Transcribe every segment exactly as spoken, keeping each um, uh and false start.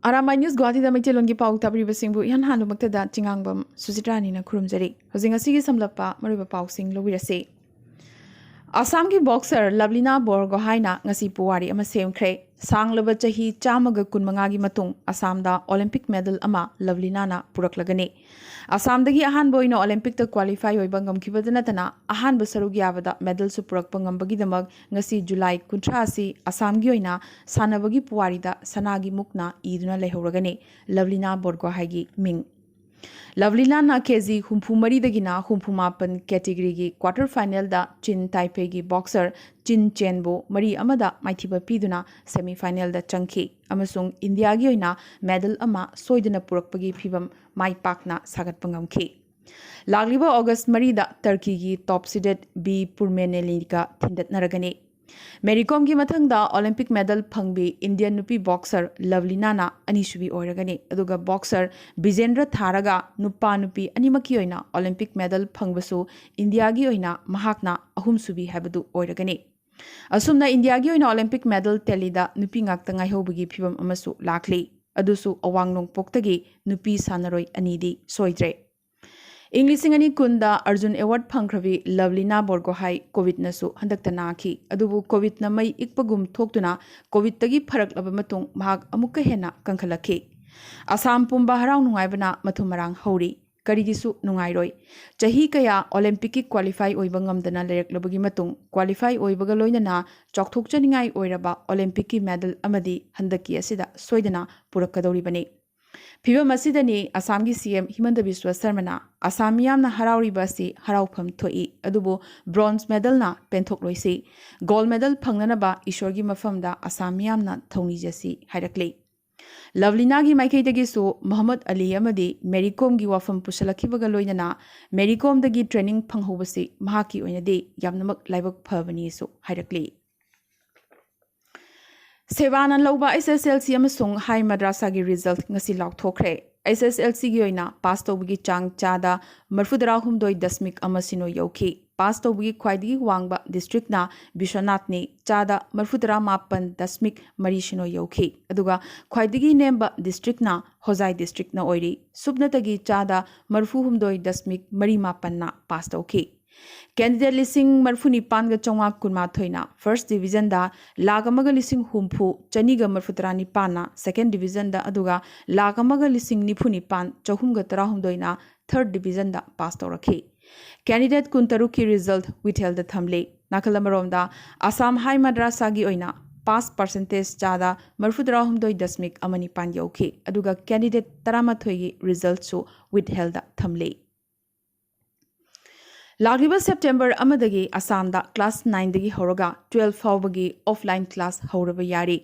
Arambai news ꯒꯨꯋꯥꯍꯥꯇꯤꯗ ꯃꯩꯇꯩꯂꯣꯟꯒꯤ ꯄꯥꯎ ꯇꯥꯕꯤꯔꯤꯕꯁꯤꯡꯕꯨ ꯏꯍꯥꯟ ꯍꯥꯟꯕꯃꯛꯇꯗ ꯆꯤꯉꯥꯡꯕꯝ ꯁꯨꯖꯤꯇ꯭ꯔꯥꯅꯤꯅ ꯈꯨꯔꯨꯝꯖꯔꯤ꯫ ꯍꯧꯖꯤꯛ ꯉꯁꯤꯒꯤ ꯁꯝꯂꯞꯄ ꯃꯔꯨꯑꯣꯏꯕ ꯄꯥꯎꯁꯤꯡ ꯂꯧꯕꯤꯔꯁꯤ꯫ ꯑꯁꯥꯝꯒꯤ ꯕꯣꯛꯁꯔ ꯂꯚꯂꯤꯅꯥ ꯕꯣꯔꯒꯣꯍꯥꯏꯅ ꯉꯁꯤ ꯄꯨꯋꯥꯔꯤ ꯑꯃ ꯁꯦꯝꯈ꯭ꯔꯦ꯫ ꯁꯥꯡꯂꯕ ꯆꯍꯤ ꯆꯥꯝꯃꯒ ꯀꯨꯟꯃꯉꯥꯒꯤ ꯃꯇꯨꯡ ꯑꯁꯥꯝꯗ ꯑꯣꯂꯤꯝꯄꯤꯛ ꯃꯦꯗꯜ ꯑꯃ ꯂꯚꯂꯤꯅꯥꯅ ꯄꯨꯔꯛꯂꯒꯅꯤ꯫ ꯑꯁꯥꯝꯗꯒꯤ ꯑꯍꯥꯟꯕ ꯑꯣꯏꯅ ꯑꯣꯂꯤꯝꯄꯤꯛꯇ ꯀ꯭ꯋꯥꯂꯤꯐꯥꯏ ꯑꯣꯏꯕ ꯉꯝꯈꯤꯕꯗ ꯅꯠꯇꯅ ꯑꯍꯥꯟꯕ ꯁꯔꯨꯛ ꯌꯥꯕꯗ ꯃꯦꯗꯜꯁꯨ ꯄꯨꯔꯛꯄ ꯉꯝꯕꯒꯤꯗꯃꯛ ꯉꯁꯤ ꯖꯨꯂꯥꯏ ꯀꯨꯟꯊ꯭ꯔꯥ ꯑꯁꯤ ꯑꯁꯥꯝꯒꯤ ꯑꯣꯏꯅ ꯁꯥꯟꯅꯕꯒꯤ ꯄꯨꯋꯥꯔꯤꯗ ꯁꯅꯥꯒꯤ ꯃꯨꯛꯅ ꯏꯗꯨꯅ ꯂꯩꯍꯧꯔꯒꯅꯤ ꯂꯚꯂꯤꯅꯥ ꯕꯣꯔꯒꯣꯍꯥꯏꯒꯤ ꯃꯤꯡ꯫ ꯂꯚꯂꯤꯅꯥꯅ ꯀꯦ ꯖꯤ ꯍꯨꯝꯐꯨ ꯃꯔꯤꯗꯒꯤꯅ ꯍꯨꯝꯐꯨ ꯃꯥꯄꯟ ꯀꯦꯇꯤꯒꯔꯤꯒꯤ ꯀ꯭ꯋꯥꯇꯔ ꯐꯥꯏꯅꯦꯜꯗ ꯆꯤꯟ ꯇꯥꯏꯄꯦꯒꯤ ꯕꯣꯛꯁꯔ ꯆꯤꯟ ꯆꯦꯟꯕꯨ ꯃꯔꯤ ꯑꯃꯗ ꯃꯥꯏꯊꯤꯕ ꯄꯤꯗꯨꯅ ꯁꯦꯃꯤ ꯐꯥꯏꯅꯦꯜꯗ ꯆꯪꯈꯤ ꯑꯃꯁꯨꯡ ꯏꯟꯗꯤꯌꯥꯒꯤ ꯑꯣꯏꯅ ꯃꯦꯗꯜ ꯑꯃ ꯁꯣꯏꯗꯅ ꯄꯨꯔꯛꯄꯒꯤ ꯐꯤꯚꯝ ꯃꯥꯏ ꯄꯥꯛꯅ ꯁꯥꯒꯠꯄ ꯉꯝꯈꯤ꯫ ꯂꯥꯛꯂꯤꯕ ꯑꯣꯒꯁ ꯃꯔꯤꯗ ꯇꯔꯀꯤꯒꯤ ꯇꯣꯞ ꯁꯤꯗꯦꯠ ꯕꯤ ꯄꯨꯔꯃꯦꯅꯦꯂꯤꯒ ꯊꯤꯟꯗꯠꯅꯔꯒꯅꯤ꯫ ꯃꯦꯔꯤ ꯀꯣꯝꯒꯤ ꯃꯊꯪꯗ ꯑꯣꯂꯤꯝꯄꯤꯛ ꯃꯦꯗꯜ ꯐꯪꯕꯤ ꯏꯟꯗꯤꯌꯟ ꯅꯨꯄꯤ ꯕꯣꯛꯁꯔ ꯂꯚꯂꯤꯅꯥꯅ ꯑꯅꯤꯁꯨꯕꯤ ꯑꯣꯏꯔꯒꯅꯤ꯫ ꯑꯗꯨꯒ ꯕꯣꯛꯁꯔ ꯕꯤꯖꯦꯟꯗ꯭ꯔ ꯊꯥꯔꯒ ꯅꯨꯄꯥ ꯅꯨꯄꯤ ꯑꯅꯤꯃꯛꯀꯤ ꯑꯣꯏꯅ ꯑꯣꯂꯤꯝꯄꯤꯛ ꯃꯦꯗꯜ ꯐꯪꯕꯁꯨ ꯏꯟꯗꯤꯌꯥꯒꯤ ꯑꯣꯏꯅ ꯃꯍꯥꯛꯅ ꯑꯍꯨꯝꯁꯨꯕꯤ ꯍꯥꯏꯕꯗꯨ ꯑꯣꯏꯔꯒꯅꯤ꯫ ꯑꯁꯨꯝꯅ ꯏꯟꯗꯤꯌꯥꯒꯤ ꯑꯣꯏꯅ ꯑꯣꯂꯤꯝꯄꯤꯛ ꯃꯦꯗꯜ ꯇꯦꯂꯤꯗ ꯅꯨꯄꯤ ꯉꯥꯛꯇ ꯉꯥꯏꯍꯧꯕꯒꯤ ꯐꯤꯚꯝ ꯑꯃꯁꯨ ꯂꯥꯛꯂꯤ꯫ ꯑꯗꯨꯁꯨ ꯑꯋꯥꯡ ꯅꯣꯡꯄꯣꯛꯇꯒꯤ ꯅꯨꯄꯤ ꯁꯥꯟꯅꯔꯣꯏ ꯑꯅꯤꯗꯤ ꯁꯣꯏꯗ꯭ꯔꯦ꯫ ꯏꯪ ꯂꯤꯁꯤꯡ ꯑꯅꯤ ꯀꯨꯟꯗ ꯑꯔꯖꯨꯟ ꯑꯦꯋꯥꯔꯗ ꯐꯪꯈ꯭ꯔꯕꯤ ꯂꯚꯂꯤꯅꯥ ꯕꯣꯔꯒꯣꯍꯥꯏ ꯀꯣꯚꯤꯗꯅꯁꯨ ꯍꯟꯗꯛꯇ ꯅꯥꯈꯤ꯫ ꯑꯗꯨꯕꯨ ꯀꯣꯚꯤꯗꯅ ꯃꯩ ꯏꯛꯄꯒꯨꯝ ꯊꯣꯛꯇꯨꯅ ꯀꯣꯚꯤꯗꯇꯒꯤ ꯐꯔꯛꯂꯕ ꯃꯇꯨꯡ ꯃꯍꯥꯛ ꯑꯃꯨꯛꯀ ꯍꯦꯟꯅ ꯀꯟꯈꯠꯂꯛꯈꯤ꯫ ꯑꯁꯥꯝ ꯄꯨꯝꯕ ꯍꯔꯥꯎ ꯅꯨꯡꯉꯥꯏꯕꯅ ꯃꯊꯨꯝ ꯃꯔꯥꯡ ꯍꯧꯔꯤ꯫ ꯀꯔꯤꯒꯤꯁꯨ ꯅꯨꯡꯉꯥꯏꯔꯣꯏ? ꯆꯍꯤ ꯀꯌꯥ ꯑꯣꯂꯤꯝꯄꯤꯛꯀꯤ ꯀ꯭ꯋꯥꯂꯤꯐꯥꯏ ꯑꯣꯏꯕ ꯉꯝꯗꯅ ꯂꯩꯔꯛꯂꯕꯒꯤ ꯃꯇꯨꯡ, ꯀ꯭ꯋꯥꯂꯤꯐꯥꯏ ꯑꯣꯏꯕꯒ ꯂꯣꯏꯅꯅ ꯆꯥꯎꯊꯣꯛꯆꯅꯤꯡꯉꯥꯏ ꯑꯣꯏꯔꯕ ꯑꯣꯂꯤꯝꯄꯤꯛꯀꯤ ꯃꯦꯗꯜ ꯑꯃꯗꯤ ꯍꯟꯗꯛꯀꯤ ꯑꯁꯤꯗ ꯁꯣꯏꯗꯅ ꯄꯨꯔꯛꯀꯗꯧꯔꯤꯕꯅꯤ꯫ ꯐꯤꯚꯝ ꯑꯁꯤꯗꯅꯤ ꯑꯁꯥꯝꯒꯤ ꯁꯤ ꯑꯦꯝ ꯍꯤꯃꯟꯇ ꯕꯤꯁ꯭ꯋ ꯁꯔꯃꯅ ꯑꯁꯥꯝ ꯃꯤꯌꯥꯝꯅ ꯍꯔꯥꯎꯔꯤꯕ ꯑꯁꯤ ꯍꯔꯥꯎꯐꯝ ꯊꯣꯛꯏ, ꯑꯗꯨꯕꯨ ꯕ꯭ꯔꯣꯟꯖ ꯃꯦꯗꯜꯅ ꯄꯦꯟꯊꯣꯛꯂꯣꯏꯁꯤ꯫ ꯒꯣꯜꯗ ꯃꯦꯗꯜ ꯐꯪꯅꯅꯕ ꯏꯁꯣꯔꯒꯤ ꯃꯐꯝꯗ ꯑꯁꯥꯝ ꯃꯤꯌꯥꯝꯅ ꯊꯧꯅꯤꯖꯁꯤ ꯍꯥꯏꯔꯛꯂꯤ꯫ ꯂꯚꯂꯤꯅꯥꯒꯤ ꯃꯥꯏꯀꯩꯗꯒꯤꯁꯨ ꯃꯣꯍꯝꯃꯗ ꯑꯂꯤ ꯑꯃꯗꯤ ꯃꯦꯔꯤ ꯀꯣꯝꯒꯤ ꯋꯥꯐꯝ ꯄꯨꯁꯜꯂꯛꯈꯤꯕꯒ ꯂꯣꯏꯅꯅ ꯃꯦꯔꯤ ꯀꯣꯝꯗꯒꯤ ꯇ꯭ꯔꯦꯅꯤꯡ ꯐꯪꯍꯧꯕꯁꯤ ꯃꯍꯥꯛꯀꯤ ꯑꯣꯏꯅꯗꯤ ꯌꯥꯝꯅꯃꯛ ꯂꯥꯏꯕꯛ ꯐꯕꯅꯤꯁꯨ ꯍꯥꯏꯔꯛꯂꯤ꯫ ꯁꯦꯕꯥꯅ ꯂꯧꯕ ꯑꯩꯆ ꯑꯦꯁ ꯑꯦꯜ ꯁꯤ ꯑꯃꯁꯨꯡ ꯍꯥꯏ ꯃꯗ꯭ꯔꯥꯁꯥꯒꯤ ꯔꯤꯖꯜꯠ ꯉꯁꯤ ꯂꯥꯎꯊꯣꯛꯈ꯭ꯔꯦ꯫ ꯑꯩꯆ ꯑꯦꯁ ꯑꯦꯜ ꯁꯤꯒꯤ ꯑꯣꯏꯅ ꯄꯥꯁ ꯇꯧꯕꯒꯤ ꯆꯥꯡ ꯆꯥꯗ ꯃꯔꯐꯨꯇꯔꯥꯍꯨꯝꯗꯣꯏ ꯗꯁꯃꯤꯛ ꯑꯃ ꯁꯤꯅꯣ ꯌꯧꯈꯤ꯫ ꯄꯥꯁ ꯇꯧꯕꯒꯤ ꯈ꯭ꯋꯥꯏꯗꯒꯤ ꯋꯥꯡꯕ ꯗꯤꯁꯇ꯭ꯔꯤꯛꯅ ꯕꯤꯁ꯭ꯋꯅꯥꯊꯅꯤ, ꯆꯥꯗ ꯃꯔꯤꯐꯨ ꯇꯔꯥ ꯃꯥꯄꯟ ꯗꯁꯃꯤꯛ ꯃꯔꯤ ꯁꯤꯅꯣ ꯌꯧꯈꯤ꯫ ꯑꯗꯨꯒ ꯈ꯭ꯋꯥꯏꯗꯒꯤ ꯅꯦꯝꯕ ꯗꯤꯁꯇ꯭ꯔꯤꯛꯅ ꯍꯣꯖꯥꯏ ꯗꯤꯁꯇ꯭ꯔꯤꯛꯅ ꯑꯣꯏꯔꯤ꯫ ꯁꯨꯞꯅꯇꯒꯤ ꯆꯥꯗ ꯃꯔꯤꯐꯨ ꯍꯨꯝꯗꯣꯏ ꯗꯁꯃꯤꯛ ꯃꯔꯤ ꯃꯥꯄꯟꯅ ꯄꯥꯁ ꯇꯧꯈꯤ꯫ ꯀꯦꯟꯗꯤꯗꯦꯠ ꯂꯤꯁꯤꯡ ꯃꯔꯤꯐꯨ ꯅꯤꯄꯥꯟꯒ ꯆꯥꯝꯃꯉꯥ ꯀꯨꯟꯃꯥꯊꯣꯏꯅ ꯐꯥꯔꯁ ꯗꯤꯕꯤꯖꯟꯗ, ꯂꯥꯈ ꯑꯃꯒ ꯂꯤꯁꯤꯡ ꯍꯨꯝꯐꯨ ꯆꯅꯤꯒ ꯃꯔꯤꯐꯨ ꯇꯔꯥ ꯅꯤꯄꯥꯟꯅ ꯁꯦꯀꯦꯟ ꯗꯤꯕꯤꯖꯟꯗ, ꯑꯗꯨꯒ ꯂꯥꯈ ꯑꯃꯒ ꯂꯤꯁꯤꯡ ꯅꯤꯐꯨ ꯅꯤꯄꯥꯟ ꯆꯍꯨꯝꯒ ꯇꯔꯥꯍꯨꯝꯗꯣꯏꯅ ꯊꯥꯔꯠ ꯗꯤꯕꯤꯖꯟꯗ ꯄꯥꯁ ꯇꯧꯔꯛꯈꯤ꯫ ꯀꯦꯟꯗꯤꯗꯦꯠ ꯀꯨꯟꯇꯔꯨꯛꯀꯤ ꯔꯤꯖꯜꯠ ꯋꯤꯊꯦꯜꯗ ꯊꯝꯂꯤ꯫ ꯅꯥꯀꯜ ꯑꯃꯔꯣꯝꯗ, ꯑꯁꯥꯝ ꯍꯥꯏ ꯃꯗ꯭ꯔꯥꯁꯥꯒꯤ ꯑꯣꯏꯅ ꯄꯥꯁ ꯄꯥꯔꯁꯦꯟꯇꯦꯖ ꯆꯥꯗ ꯃꯔꯤꯐꯨ ꯇꯔꯥꯍꯨꯝꯗꯣꯏ ꯗꯁꯃꯤꯛ ꯑꯃ ꯅꯤꯄꯥꯟ ꯌꯧꯈꯤ, ꯑꯗꯨꯒ ꯀꯦꯟꯗꯤꯗꯦꯠ ꯇꯔꯥꯃꯥꯊꯣꯏꯒꯤ ꯔꯤꯖꯜꯠꯁꯨ ꯋꯤꯊꯦꯜꯗ ꯊꯝꯂꯤ꯫ ꯂꯥꯛꯂꯤꯕ ꯁꯦꯞꯇꯦꯝꯕꯔ ꯑꯃꯗꯒꯤ ꯑꯁꯥꯝꯗ ꯀ꯭ꯂꯥꯁ ꯅꯥꯏꯟꯗꯒꯤ ꯍꯧꯔꯒ ꯇꯨꯋꯦꯜꯐ ꯐꯥꯎꯕꯒꯤ ꯑꯣꯐꯂꯥꯏꯟ ꯀ꯭ꯂꯥꯁ ꯍꯧꯔꯕ ꯌꯥꯔꯦ꯫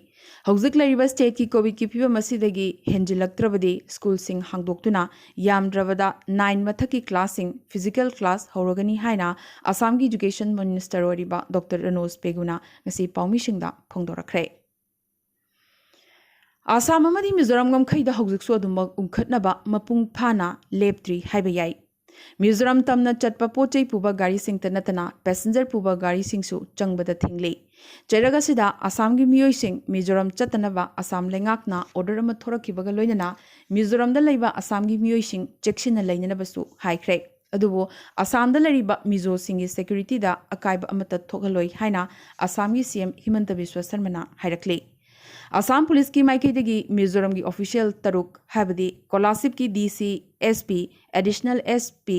ꯍꯧꯖꯤꯛ ꯂꯩꯔꯤꯕ ꯁ꯭ꯇꯦꯠꯀꯤ ꯀꯣꯚꯤꯗꯀꯤ ꯐꯤꯕꯝ ꯑꯁꯤꯗꯒꯤ ꯍꯦꯟꯖꯤꯜꯂꯛꯇ꯭ꯔꯕꯗꯤ ꯁ꯭ꯀꯨꯜꯁꯤꯡ ꯍꯥꯡꯗꯣꯛꯇꯨꯅ ꯌꯥꯝꯗ꯭ꯔꯕꯗ ꯅꯥꯏꯟ ꯃꯊꯛꯀꯤ ꯀ꯭ꯂꯥꯁꯁꯤꯡ ꯐꯤꯖꯤꯀꯦꯜ ꯀ꯭ꯂꯥꯁ ꯍꯧꯔꯒꯅꯤ ꯍꯥꯏꯅ ꯑꯁꯥꯝꯒꯤ ꯏꯗꯨꯀꯦꯁꯟ ꯃꯤꯅꯤꯁꯇꯔ ꯑꯣꯏꯔꯤꯕ ꯗꯣꯛꯇꯔ ꯔꯅꯣꯖ ꯄꯦꯒꯨꯅ ꯉꯁꯤ ꯄꯥꯎꯃꯤꯁꯤꯡꯗ ꯐꯣꯡꯗꯣꯔꯛꯈ꯭ꯔꯦ꯫ ꯑꯁꯥꯝ ꯑꯃꯗꯤ ꯃꯤꯖꯣꯔꯥꯝ ꯉꯝꯈꯩꯗ ꯍꯧꯖꯤꯛꯁꯨ ꯑꯗꯨꯃꯛ ꯎꯪꯈꯠꯅꯕ ꯃꯄꯨꯡ ꯐꯥꯅ ꯂꯦꯞꯇ꯭ꯔꯤ ꯍꯥꯏꯕ ꯌꯥꯏ꯫ ꯃꯤꯖꯣꯔꯥꯝ ꯇꯝꯅ ꯆꯠꯄ ꯄꯣꯠ ꯆꯩ ꯄꯨꯕ ꯒꯥꯔꯤꯁꯤꯡꯇ ꯅꯠꯇꯅ ꯄꯦꯁꯦꯟꯖꯔ ꯄꯨꯕ ꯒꯥꯔꯤꯁꯤꯡꯁꯨ ꯆꯪꯕꯗ ꯊꯤꯡꯂꯤ꯫ ꯆꯩꯔꯛ ꯑꯁꯤꯗ ꯑꯁꯥꯝꯒꯤ ꯃꯤꯑꯣꯏꯁꯤꯡ ꯃꯤꯖꯣꯔꯥꯝ ꯆꯠꯇꯅꯕ ꯑꯁꯥꯝ ꯂꯩꯉꯥꯛꯅ ꯑꯣꯔꯗꯔ ꯑꯃ ꯊꯣꯔꯛꯈꯤꯕꯒ ꯂꯣꯏꯅꯅ ꯃꯤꯖꯣꯔꯥꯝꯗ ꯂꯩꯕ ꯑꯁꯥꯝꯒꯤ ꯃꯤꯑꯣꯏꯁꯤꯡ ꯆꯦꯛꯁꯤꯟꯅ ꯂꯩꯅꯅꯕꯁꯨ ꯍꯥꯏꯈ꯭ꯔꯦ꯫ ꯑꯗꯨꯕꯨ ꯑꯁꯥꯝꯗ ꯂꯩꯔꯤꯕ ꯃꯤꯖꯣꯁꯤꯡꯒꯤ ꯁꯦꯀ꯭ꯌꯨꯔꯤꯇꯤꯗ ꯑꯀꯥꯏꯕ ꯑꯃꯠꯇ ꯊꯣꯛꯍꯜꯂꯣꯏ ꯍꯥꯏꯅ ꯑꯁꯥꯝꯒꯤ ꯁꯤ ꯑꯦꯝ ꯍꯤꯃꯟꯇ ꯕꯤꯁ꯭ꯋ ꯁꯔꯃꯅ ꯍꯥꯏꯔꯛꯂꯤ꯫ ꯑꯁꯥꯝ ꯄꯨꯂꯤꯁꯀꯤ ꯃꯥꯏꯀꯩꯗꯒꯤ ꯃꯤꯖꯣꯔꯥꯝꯒꯤ ꯑꯣꯐꯤꯁꯤꯌꯦꯜ ꯇꯔꯨꯛ, ꯍꯥꯏꯕꯗꯤ ꯀꯣꯂꯥꯁꯤꯕꯀꯤ ꯗꯤ ꯁꯤ, S P, additional S P,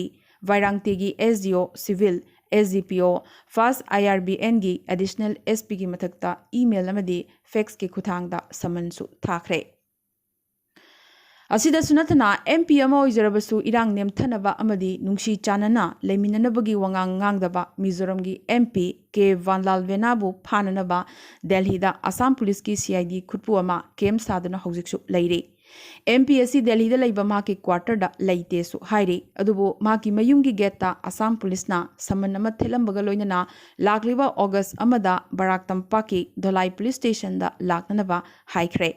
ꯋꯥꯏꯔꯥꯡꯇꯦꯒꯤ S D ꯑꯣ ꯁꯤꯚꯤꯜ, ꯑꯦꯁ ꯗꯤ ꯄꯤ ꯑꯣ, ꯐꯥꯁ ꯑꯥꯏ ꯑꯥꯔ ꯕꯤ ꯑꯦꯟꯒꯤ ꯑꯦꯗꯤꯁꯅꯦꯜ ꯑꯦꯁ ꯄꯤꯒꯤ ꯃꯊꯛꯇ ꯏꯃꯦꯜ ꯑꯃꯗꯤ ꯐꯦꯛꯁꯀꯤ ꯈꯨꯠꯊꯥꯡꯗ ꯁꯃꯟꯁꯨ ꯊꯥꯈ꯭ꯔꯦ꯫ ꯑꯁꯤꯗꯁꯨ ꯅꯠꯇꯅ, ꯑꯦꯝ ꯄꯤ ꯑꯃ ꯑꯣꯏꯖꯔꯕꯁꯨ ꯏꯔꯥꯡ ꯅꯦꯝꯊꯅꯕ ꯑꯃꯗꯤ ꯅꯨꯡꯁꯤ ꯆꯥꯟꯅꯅ ꯂꯩꯃꯤꯟꯅꯅꯕꯒꯤ ꯋꯥꯉꯥꯡ ꯉꯥꯡꯗꯕ ꯃꯤꯖꯣꯔꯥꯝꯒꯤ ꯑꯦꯝ ꯄꯤ ꯀꯦ ꯚꯥꯟꯂꯥꯜ ꯚꯦꯅꯥꯕꯨ ꯐꯥꯅꯅꯕ ꯗꯦꯜꯍꯤꯗ ꯑꯁꯥꯝ ꯄꯨꯂꯤꯁꯀꯤ ꯁꯤ ꯑꯥꯏ ꯗꯤ ꯈꯨꯠꯄꯨ ꯑꯃ ꯀꯦꯝ ꯁꯥꯗꯨꯅ ꯍꯧꯖꯤꯛꯁꯨ ꯂꯩꯔꯤ꯫ ꯑꯦꯝ ꯄꯤ ꯑꯁꯤ ꯗꯦꯜꯍꯤꯗ ꯂꯩꯕ ꯃꯍꯥꯛꯀꯤ ꯀ꯭ꯋꯥꯇꯔꯗ ꯂꯩꯇꯦꯁꯨ ꯍꯥꯏꯔꯤ꯫ ꯑꯗꯨꯕꯨ ꯃꯍꯥꯛꯀꯤ ꯃꯌꯨꯝꯒꯤ ꯒꯦꯠꯇ ꯑꯁꯥꯝ ꯄꯨꯂꯤꯁꯅ ꯁꯃꯟ ꯑꯃ ꯊꯦꯠꯂꯝꯕꯒ ꯂꯣꯏꯅꯅ ꯂꯥꯛꯂꯤꯕ ꯑꯣꯒꯁ ꯑꯃꯗ ꯕꯔꯥꯛ ꯇꯝꯄꯥꯛꯀꯤ ꯙꯣꯂꯥꯏ ꯄꯨꯂꯤꯁ ꯁ꯭ꯇꯦꯁꯟꯗ ꯂꯥꯛꯅꯅꯕ ꯍꯥꯏꯈ꯭ꯔꯦ꯫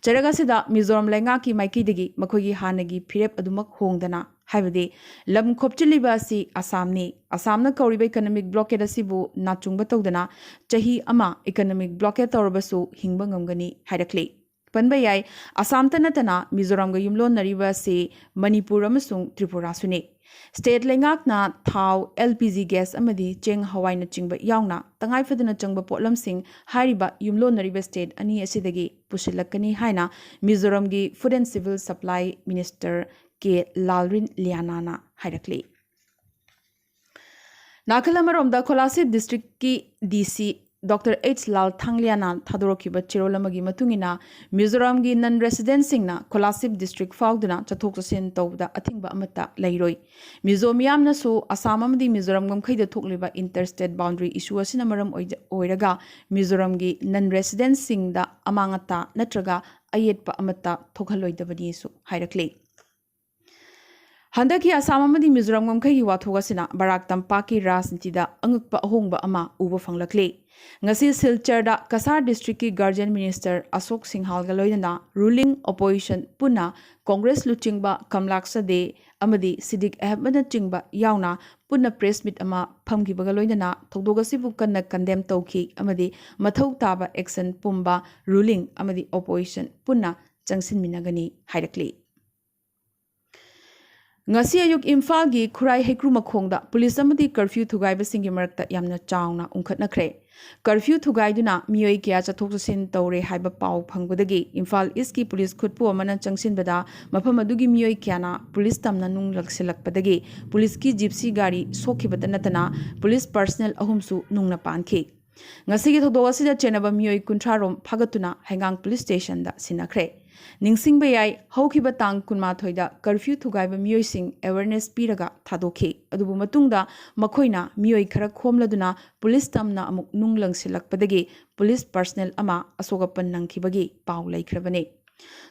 ꯆꯩꯔꯛ ꯑꯁꯤꯗ ꯃꯤꯖꯣꯔꯥꯝ ꯂꯩꯉꯥꯛꯀꯤ ꯃꯥꯏꯀꯩꯗꯒꯤ ꯃꯈꯣꯏꯒꯤ ꯍꯥꯟꯅꯒꯤ ꯐꯤꯔꯦꯞ ꯑꯗꯨꯃꯛ ꯍꯣꯡꯗꯅ ꯍꯥꯏꯕꯗꯤ ꯂꯝ ꯈꯣꯞꯆꯤꯜꯂꯤꯕ ꯑꯁꯤ ꯑꯁꯥꯝꯅꯤ꯫ ꯑꯁꯥꯝꯅ ꯀꯧꯔꯤꯕ economic blockade ꯑꯁꯤꯕꯨ ꯅꯥꯆꯨꯡꯕ ꯇꯧꯗꯅ ꯆꯍꯤ ꯑꯃ economic blockade ꯇꯧꯔꯕꯁꯨ ꯍꯤꯡꯕ ꯉꯝꯒꯅꯤ ꯍꯥꯏꯔꯛꯂꯤ꯫ ꯄꯟꯕ ꯌꯥꯏ, ꯑꯁꯥꯝꯇ ꯅꯠꯇꯅ ꯃꯤꯖꯣꯔꯥꯝꯒ ꯌꯨꯝꯂꯣꯟꯅꯔꯤꯕ ꯑꯁꯤ ꯃꯅꯤꯄꯨꯔ ꯑꯃꯁꯨꯡ ꯇ꯭ꯔꯤꯄꯨꯔꯥꯁꯨꯅꯤ꯫ State ꯂꯩꯉꯥꯛꯅ ꯊꯥꯎ, L P G gas ꯑꯃꯗꯤ ꯆꯦꯡ ꯍꯋꯥꯏꯅꯆꯤꯡꯕ ꯌꯥꯎꯅ ꯇꯉꯥꯏꯐꯗꯅ ꯆꯪꯕ ꯄꯣꯠꯂꯝꯁꯤꯡ ꯍꯥꯏꯔꯤꯕ ꯌꯨꯝꯂꯣꯟꯅꯔꯤꯕ state ꯑꯅꯤ ꯑꯁꯤꯗꯒꯤ ꯄꯨꯁꯤꯜꯂꯛꯀꯅꯤ ꯍꯥꯏꯅ ꯃꯤꯖꯣꯔꯥꯝꯒꯤ Food and Civil Supply Minister K Lalrinlianaꯅ ꯍꯥꯏꯔꯛꯂꯤ꯫ ꯅꯥꯀꯜ ꯑꯃꯔꯣꯝꯗ Kolasib districtꯀꯤ D C Doctor H ꯂꯥꯜ ꯊꯥꯡꯂꯤꯌꯥꯅ ꯊꯥꯗꯣꯔꯛꯈꯤꯕ ꯆꯦꯔꯣꯜ ꯑꯃꯒꯤ ꯃꯇꯨꯡ ꯏꯟꯅ, ꯃꯤꯖꯣꯔꯥꯝꯒꯤ non residentꯁꯤꯡꯅ ꯀꯣꯂꯥꯁꯤꯕ district ꯐꯥꯎꯗꯨꯅ ꯆꯠꯊꯣꯛ ꯆꯠꯁꯤꯟ ꯇꯧꯕꯗ ꯑꯊꯤꯡꯕ ꯑꯃꯠꯇ ꯂꯩꯔꯣꯏ꯫ ꯃꯤꯖꯣ ꯃꯤꯌꯥꯝꯅꯁꯨ ꯑꯁꯥꯝ ꯑꯃꯗꯤ ꯃꯤꯖꯣꯔꯥꯝ ꯉꯝꯈꯩꯗ ꯊꯣꯛꯂꯤꯕ inter state boundary issue ꯑꯁꯤꯅ ꯃꯔꯝ ꯑꯣꯏꯖ-, ꯑꯣꯏꯔꯒ ꯃꯤꯖꯣꯔꯥꯝꯒꯤ non residentꯁꯤꯡꯗ ꯑꯃꯥꯡ ꯑꯇꯥ ꯅꯠꯇ꯭ꯔꯒ ꯑꯌꯦꯠꯄ ꯑꯃꯠꯇ ꯊꯣꯛꯍꯜꯂꯣꯏꯗꯕꯅꯤꯁꯨ ꯍꯥꯏꯔꯛꯂꯤ꯫ ꯍꯟꯗꯛꯀꯤ ꯑꯁꯥꯝ ꯑꯃꯗꯤ ꯃꯤꯖꯣꯔꯥꯝ ꯉꯝꯈꯩꯒꯤ ꯋꯥꯊꯣꯛ ꯑꯁꯤꯅ ꯕꯔꯥꯛ ꯇꯝꯄꯥꯛꯀꯤ ꯔꯥꯖꯅꯤꯇꯤꯗ ꯑꯉꯛꯄ ꯑꯍꯣꯡꯕ ꯑꯃ ꯎꯕ ꯐꯪꯂꯛꯂꯤ꯫ ꯉꯁꯤ ꯁꯤꯜꯆꯔꯗ ꯀꯁꯥꯔ districtꯀꯤ guardian minister ꯑꯁꯣꯛ ꯁꯤꯡꯍꯥꯜꯒ ꯂꯣꯏꯅꯅ ruling opposition ꯄꯨꯟꯅ Congress ꯂꯨꯆꯤꯡꯕ ꯀꯝꯂꯥꯛꯁ ꯗꯦ ꯑꯃꯗꯤ ꯁꯤꯗꯤꯛ ꯑꯍꯃꯗꯅꯆꯤꯡꯕ ꯌꯥꯎꯅ ꯄꯨꯟꯅ press meet ꯑꯃ ꯐꯝꯈꯤꯕꯒ ꯂꯣꯏꯅꯅ ꯊꯧꯗꯣꯛ ꯑꯁꯤꯕꯨ ꯀꯟꯅ condemn ꯇꯧꯈꯤ ꯑꯃꯗꯤ ꯃꯊꯧ ꯇꯥꯕ action ꯄꯨꯝꯕ ruling ꯑꯃꯗꯤ opposition ꯄꯨꯟꯅ ꯆꯪꯁꯤꯟꯃꯤꯟꯅꯒꯅꯤ ꯍꯥꯏꯔꯛꯂꯤ꯫ ꯉꯁꯤ ꯑꯌꯨꯛ ꯏꯝꯐꯥꯜꯒꯤ ꯈꯨꯔꯥꯏ ꯍꯩꯀ꯭ꯔꯨ ꯃꯈꯣꯡꯗ ꯄꯨꯂꯤꯁ ꯑꯃꯗꯤ curfew ꯊꯨꯒꯥꯏꯕꯁꯤꯡꯒꯤ ꯃꯔꯛꯇ ꯌꯥꯝꯅ ꯆꯥꯎꯅ ꯎꯪꯈꯠꯅꯈ꯭ꯔꯦ꯫ Curfew ꯊꯨꯒꯥꯏꯗꯨꯅ ꯃꯤꯑꯣꯏ ꯀꯌꯥ ꯆꯠꯊꯣꯛ ꯆꯠꯁꯤꯟ ꯇꯧꯔꯦ ꯍꯥꯏꯕ ꯄꯥꯎ ꯐꯪꯕꯗꯒꯤ ꯏꯝꯐꯥꯜ ꯏꯁꯀꯤ ꯄꯨꯂꯤꯁ ꯈꯨꯠꯄꯨ ꯑꯃꯅ ꯆꯪꯁꯤꯟꯕꯗ ꯃꯐꯝ ꯑꯗꯨꯒꯤ ꯃꯤꯑꯣꯏ ꯀꯌꯥꯅ ꯄꯨꯂꯤꯁ ꯇꯝꯅ ꯅꯨꯡ ꯂꯪꯁꯤꯜꯂꯛꯄꯗꯒꯤ ꯄꯨꯂꯤꯁꯀꯤ gypsy ꯒꯥꯔꯤ ꯁꯣꯛꯈꯤꯕꯇ ꯅꯠꯇꯅ ꯄꯨꯂꯤꯁ personnel ꯑꯍꯨꯝꯁꯨ ꯅꯨꯡꯅ ꯄꯥꯟꯈꯤ꯫ ꯉꯁꯤꯒꯤ ꯊꯧꯗꯣꯛ ꯑꯁꯤꯗ ꯆꯦꯟꯅꯕ ꯃꯤꯑꯣꯏ ꯀꯨꯟꯊ꯭ꯔꯥ ꯔꯣꯝ ꯐꯥꯒꯠꯇꯨꯅ ꯍꯩꯉꯥꯡ ꯄꯨꯂꯤꯁ ꯁ꯭ꯇꯦꯁꯟꯗ ꯁꯤꯟꯅꯈ꯭ꯔꯦ꯫ ꯅꯤꯡꯁꯤꯡꯕ ꯌꯥꯏ, ꯍꯧꯈꯤꯕ ꯇꯥꯡ ꯀꯨꯟꯃꯥꯊꯣꯏꯗ curfew ꯊꯨꯒꯥꯏꯕ ꯃꯤꯑꯣꯏꯁꯤꯡ awareness ꯄꯤꯔꯒ ꯊꯥꯗꯣꯛꯈꯤ꯫ ꯑꯗꯨꯕꯨ ꯃꯇꯨꯡꯗ ꯃꯈꯣꯏꯅ ꯃꯤꯑꯣꯏ ꯈꯔ ꯈꯣꯝꯂꯗꯨꯅ ꯄꯨꯂꯤꯁ ꯇꯝꯅ ꯑꯃꯨꯛ ꯅꯨꯡ ꯂꯪꯁꯤꯜꯂꯛꯄꯗꯒꯤ ꯄꯨꯂꯤꯁ personnel ꯑꯃ ꯑꯁꯣꯛ ꯑꯄꯟ ꯅꯪꯈꯤꯕꯒꯤ ꯄꯥꯎ ꯂꯩꯈ꯭ꯔꯕꯅꯤ꯫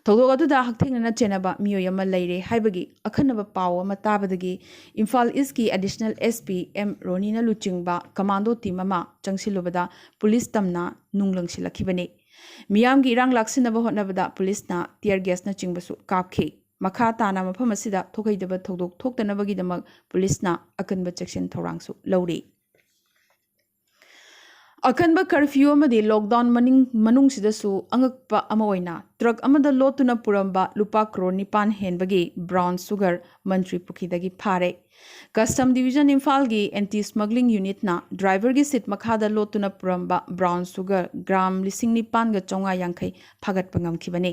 ꯊꯧꯗꯣꯛ ꯑꯗꯨꯗ ꯍꯛꯊꯦꯡꯅꯅ ꯆꯦꯟꯅꯕ ꯃꯤꯑꯣꯏ ꯑꯃ ꯂꯩꯔꯦ ꯍꯥꯏꯕꯒꯤ ꯑꯈꯟꯅꯕ ꯄꯥꯎ ꯑꯃ ꯇꯥꯕꯗꯒꯤ ꯏꯝꯐꯥꯜ ꯏꯁꯀꯤ additional S P M ꯔꯣꯅꯤꯅ ꯂꯨꯆꯤꯡꯕ commando team ꯑꯃ ꯆꯪꯁꯤꯜꯂꯨꯕꯗ ꯄꯨꯂꯤꯁ ꯇꯝꯅ ꯅꯨꯡ ꯂꯪꯁꯤꯜꯂꯛꯈꯤꯕꯅꯤ꯫ ꯃꯤꯌꯥꯝꯒꯤ ꯏꯔꯥꯡ ꯂꯥꯛꯁꯤꯟꯅꯕ ꯍꯣꯠꯅꯕꯗ ꯄꯨꯂꯤꯁꯅ tear gasꯅꯆꯤꯡꯕꯁꯨ ꯀꯥꯞꯈꯤ꯫ ꯃꯈꯥ ꯇꯥꯅ ꯃꯐꯝ ꯑꯁꯤꯗ ꯊꯣꯛꯍꯩꯗꯕ ꯊꯧꯗꯣꯛ ꯊꯣꯛꯇꯅꯕꯒꯤꯗꯃꯛ ꯄꯨꯂꯤꯁꯅ ꯑꯀꯟꯕ ꯆꯦꯛꯁꯤꯟ ꯊꯧꯔꯥꯡꯁꯨ ꯂꯧꯔꯤ꯫ ꯑꯀꯟꯕ ꯀꯔꯐ꯭ꯌꯨ ꯑꯃꯗꯤ ꯂꯣꯛꯗꯥꯎꯟ ꯃꯅꯤꯡ ꯃꯅꯨꯡꯁꯤꯗꯁꯨ ꯑꯉꯛꯄ ꯑꯃ ꯑꯣꯏꯅ ꯇ꯭ꯔꯛ ꯑꯃꯗ ꯂꯣꯠꯇꯨꯅ ꯄꯨꯔꯝꯕ ꯂꯨꯄꯥ ꯀ꯭ꯔꯣꯔ ꯅꯤꯄꯥꯟ ꯍꯦꯟꯕꯒꯤ ꯕ꯭ꯔꯥꯎꯟ ꯁꯨꯒꯔ ꯃꯟꯇ꯭ꯔꯤ ꯄꯨꯈ꯭ꯔꯤꯗꯒꯤ ꯐꯥꯔꯦ꯫ ꯀꯁꯇꯝ ꯗꯤꯕꯤꯖꯟ ꯏꯝꯐꯥꯜꯒꯤ ꯑꯦꯟꯇꯤ ꯁ꯭ꯃꯒ꯭ꯂꯤꯡ ꯌꯨꯅꯤꯠꯅ ꯗ꯭ꯔꯥꯏꯚꯔꯒꯤ ꯁꯤꯠ ꯃꯈꯥꯗ ꯂꯣꯠꯇꯨꯅ ꯄꯨꯔꯝꯕ ꯕ꯭ꯔꯥꯎꯟ ꯁꯨꯒꯔ ꯒ꯭ꯔꯥꯝ ꯂꯤꯁꯤꯡ ꯅꯤꯄꯥꯟꯒ ꯆꯥꯝꯃꯉꯥ ꯌꯥꯡꯈꯩ ꯐꯥꯒꯠꯄ ꯉꯝꯈꯤꯕꯅꯤ꯫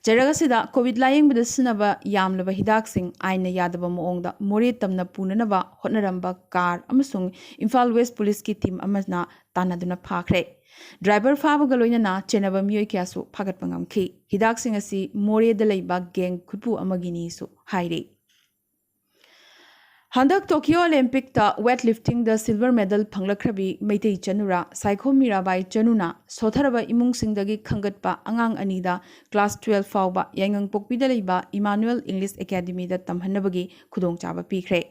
ꯆꯩꯔꯛ ꯑꯁꯤꯗ ꯀꯣꯚꯤꯗ ꯂꯥꯌꯦꯡꯕꯗ ꯁꯤꯖꯤꯟꯅꯕ ꯌꯥꯝꯂꯕ ꯍꯤꯗꯥꯛꯁꯤꯡ ꯑꯥꯏꯟꯅ ꯌꯥꯗꯕ ꯃꯑꯣꯡꯗ ꯃꯣꯔꯦ ꯇꯝꯅ ꯄꯨꯅꯅꯕ ꯍꯣꯠꯅꯔꯝꯕ ꯀꯥꯔ ꯑꯃꯁꯨꯡ ꯏꯝꯐꯥꯜ ꯋꯦꯁ ꯄꯨꯂꯤꯁꯀꯤ ꯇꯤꯝ ꯑꯃꯅ ꯇꯥꯟꯅꯗꯨꯅ ꯐꯥꯈ꯭ꯔꯦ꯫ ꯗ꯭ꯔꯥꯏꯚꯔ ꯐꯥꯕꯒ ꯂꯣꯏꯅꯅ ꯆꯦꯟꯅꯕ ꯃꯤꯑꯣꯏ ꯀꯌꯥꯁꯨ ꯐꯥꯒꯠꯄ ꯉꯝꯈꯤ꯫ ꯍꯤꯗꯥꯛꯁꯤꯡ ꯑꯁꯤ ꯃꯣꯔꯦꯗ ꯂꯩꯕ ꯒꯦꯡ ꯈꯨꯠꯄꯨ ꯑꯃꯒꯤꯅꯤꯁꯨ ꯍꯥꯏꯔꯤ꯫ ꯍꯟꯗꯛ ꯇꯣꯀꯤꯌꯣ ꯑꯣꯂꯤꯝꯄꯤꯛꯇ ꯋꯦꯠ ꯂꯤꯐꯇꯤꯡꯗ ꯁꯤꯜꯚꯔ ꯃꯦꯗꯜ ꯐꯪꯂꯛꯈ꯭ꯔꯕꯤ ꯃꯩꯇꯩ ꯆꯅꯨꯔꯥ ꯁꯥꯏꯈꯣꯝ ꯃꯤꯔꯥꯕꯥꯏ ꯆꯅꯨꯅ ꯁꯣꯊꯔꯕ ꯏꯃꯨꯡꯁꯤꯡꯗꯒꯤ ꯈꯟꯒꯠꯄ ꯑꯉꯥꯡ ꯑꯅꯤꯗ ꯀ꯭ꯂꯥꯁ ꯇꯨꯋꯦꯜꯐ ꯐꯥꯎꯕ ꯌꯥꯏꯉꯪꯄꯣꯛꯄꯤꯗ ꯂꯩꯕ ꯏꯃꯥꯅꯨꯑꯦꯜ ꯏꯪꯂꯤꯁ ꯑꯦꯀꯥꯗꯃꯤꯗ ꯇꯝꯍꯟꯅꯕꯒꯤ ꯈꯨꯗꯣꯡꯆꯥꯕ ꯄꯤꯈ꯭ꯔꯦ꯫